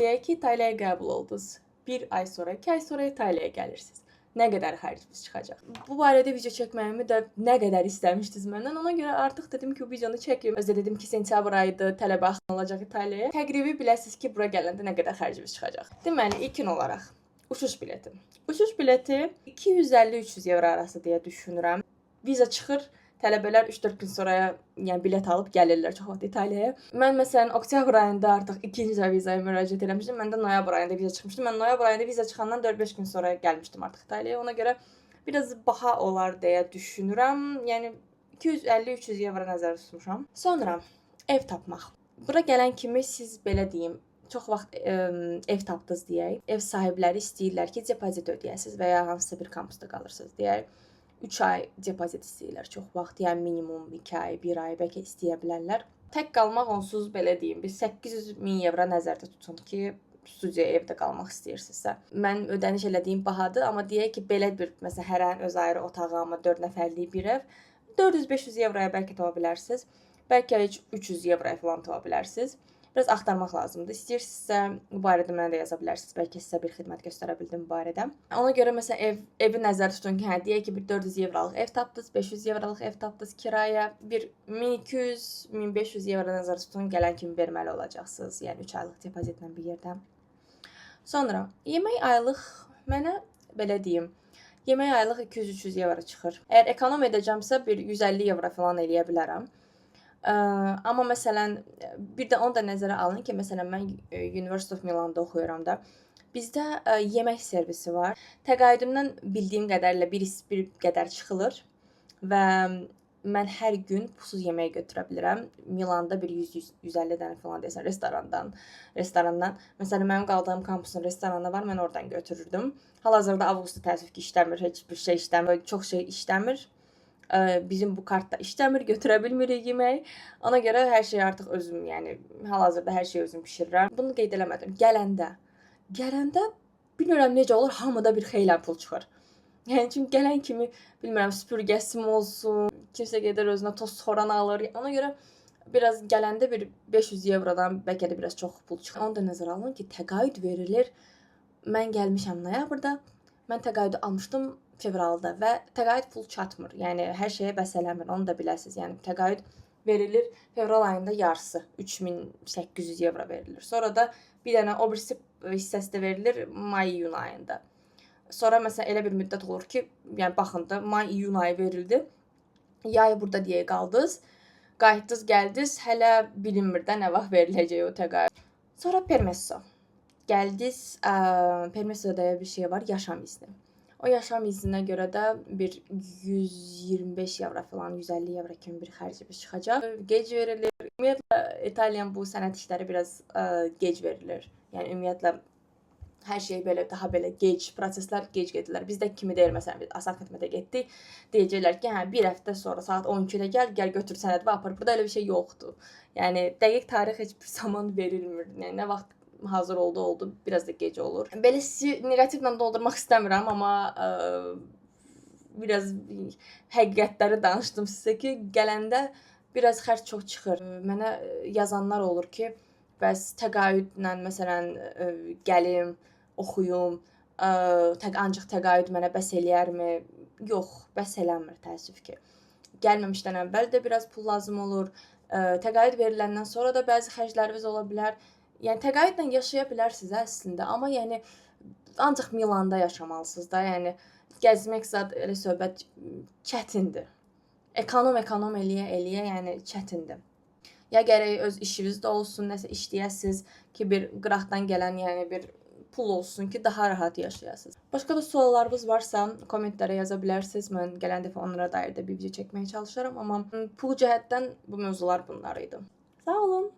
Deyək ki, İtaliyaya qəbul oldunuz. Bir ay sonra, 2 ay sonra İtaliyaya gəlirsiniz. Nə qədər xərciniz çıxacaq? Bu barədə video çəkməyimi də nə qədər istəmişdiniz məndən. Ona görə artıq dedim ki, bu videonu çəkim. Özü də dedim ki, sentyabr ayıdır, tələbə axını olacaq İtaliyaya. Təqribi biləsiniz ki, bura gələndə nə qədər xərcimiz çıxacaq. Deməli, ilkin olaraq uçuş bileti. Uçuş bileti 250-300 evro arası deyə düşünürəm. Viza çıxır, tələbələr 3-4 gün sonra, yəni bilet alıb gəlirlər çox vaxt İtaliyaya. Mən məsələn oktyabr ayında artıq ikinci dəfə vizaya müraciət eləmişdim. Məndə noyabr ayında viza çıxmışdı. Mən noyabr ayında viza çıxandan 4-5 gün sonra gəlmişdim artıq İtaliyaya. Ona görə biraz baha olar deyə düşünürəm. Yəni 250-300 evro nəzərdə tutmuşam. Sonra ev tapmaq. Bura gələn kimi siz, belə deyim, çox vaxt ev tapdınız deyək. Ev sahibləri istəyirlər ki, depozit ödəyəsiniz və ya hansısa bir kampusda qalırsınız deyək. 3 ay depozit istəyirlər çox vaxt, yəni minimum 2 ay, 1 ay bəlkə istəyə bilərlər. Tək qalmaq onsuz, belə deyim, bir 800 min evro nəzərdə tutun ki, studiya evdə qalmaq istəyirsinizsə. Mən ödəniş elədiyim bahadır, amma deyək ki, belə bir, məsələn, hərənin öz ayrı otağı, amma 4 nəfərlik bir ev 400-500 evroya bəlkə tapa bilərsiniz. Bəlkə heç 300 evroya falan tapa bilərsiniz. Biraz axtarmaq lazımdır. İstəyirsinizsə, bu barədə mənə də yaza bilərsiniz. Bəlkə sizə bir xidmət göstərə bildim bu barədə. Ona görə məsələn evi nəzərdə tutun ki, hə, deyək ki, bir 400 evrolıq ev tapdınız, 500 evrolıq ev tapdınız kirayə, bir 1200, 1500 evro nəzərdə tutun, gələn kimi verməli olacaqsınız. Yəni 3 aylıq depozitlə bir yerdə. Sonra yemək aylıq mənə, belə deyim, yemək aylıq 200-300 evro çıxır. Əgər ekonom edəcəmsə, bir 150 evro falan eləyə bilərəm. Amma məsələn, bir də onu da nəzərə alın ki, məsələn mən University of Milanda oxuyuram da. Bizdə yemək servisi var. Təqaüdümdən bildiyim qədərlə bir qədər çıxılır və mən hər gün pulsuz yemək götürə bilirəm. Milanda bir 100 150 dənə falan desən restorandan. Məsələn, mənim qaldığım kampusun restoranı var, mən oradan götürürdüm. Hal-hazırda avqustda təəssüf ki, işləmir, heç bir şey işləmir, çox şey işləmir. Bizim bu kart da işləmir, götürə bilmirik yemək. Ona görə hər şeyi artıq özüm, yəni hal-hazırda hər şeyi özüm bişirirəm. Bunu qeyd eləmədim. Gələndə bilmirəm necə olur, hamıda bir xeyli pul çıxır. Yəni çünki gələn kimi, bilmirəm, süpürgəsi mi olsun, kimsə gedir özünə tost soğan alır. Ona görə biraz gələndə bir 500 evrodan bəlkə də biraz çox pul çıxır. Onu da nəzərə alın ki, təqaüd verilir. Mən gəlmişəm noyabrda. Mən təqaüdü almışdım fevralda və təqaüd pul çatmır. Yəni hər şeyə bəs eləmir. Onu da biləsiniz. Yəni təqaüd verilir fevral ayında yarısı 3800 evro verilir. Sonra da bir dənə o birisi hissəsi də verilir may-iyun ayında. Sonra məsələn elə bir müddət olur ki, yəni baxın da, may-iyun ayı verildi. Yay burada deyə qaldınız. Qayıtdınız, gəldiniz, hələ bilinmir də nə vaxt veriləcək o təqaüd. Sonra permesso. Gəldiniz, permesso deyə bir şey var, yaşam izni. O yaşam izninə görə də bir 125 evro falan, 150 evro kimi bir xərcimiz çıxacaq. Gec verilir. Ümumiyyətlə İtaliyanın bu sənəd işləri biraz gec verilir. Yəni ümumiyyətlə hər şey belə daha belə gec, proseslər gec gedirlər. Bizdəki kimi deyil, məsələn, biz asan xidmətə getdik. Deyəcəklər ki, hə, bir həftə sonra saat 12-də gəl, gəl götür sənəd və apar. Burada elə bir şey yoxdur. Yəni dəqiq tarix heç bir zaman verilmir. Yəni nə vaxt hazır oldu, oldu. Biraz da gec olur. Belə sizi neqativlə doldurmaq istəmirəm, amma biraz həqiqətləri danışdım sizə ki, gələndə biraz xərc çox çıxır. Mənə yazanlar olur ki, bəs təqaüdlə məsələn gəlim, oxuyum, ancaq təqaüd mənə bəs eləyərmi? Yox, bəs eləmir təəssüf ki. Gəlməmişdən əvvəl də biraz pul lazım olur. Təqaüd veriləndən sonra da bəzi xərcləriniz ola bilər. Yəni təqaüdlə yaşaya bilərsiniz əslində, amma yəni ancaq Milanda yaşamalısınız da. Yəni gəzmək zad elə söhbət çətindir. Ekonom ekonom eləyə eləyə, yəni çətindir. Ya gərək öz işiniz də olsun, nəsə işləyəsiz ki, bir qıraqdan gələn, yəni bir pul olsun ki, daha rahat yaşayasınız. Başqa da suallarınız varsa, kommentlərə yaza bilərsiniz. Mən gələn dəfə onlara dair də bir video çəkməyə çalışaram, amma pul cəhətdən bu mövzular bunlar idi. Sağ olun.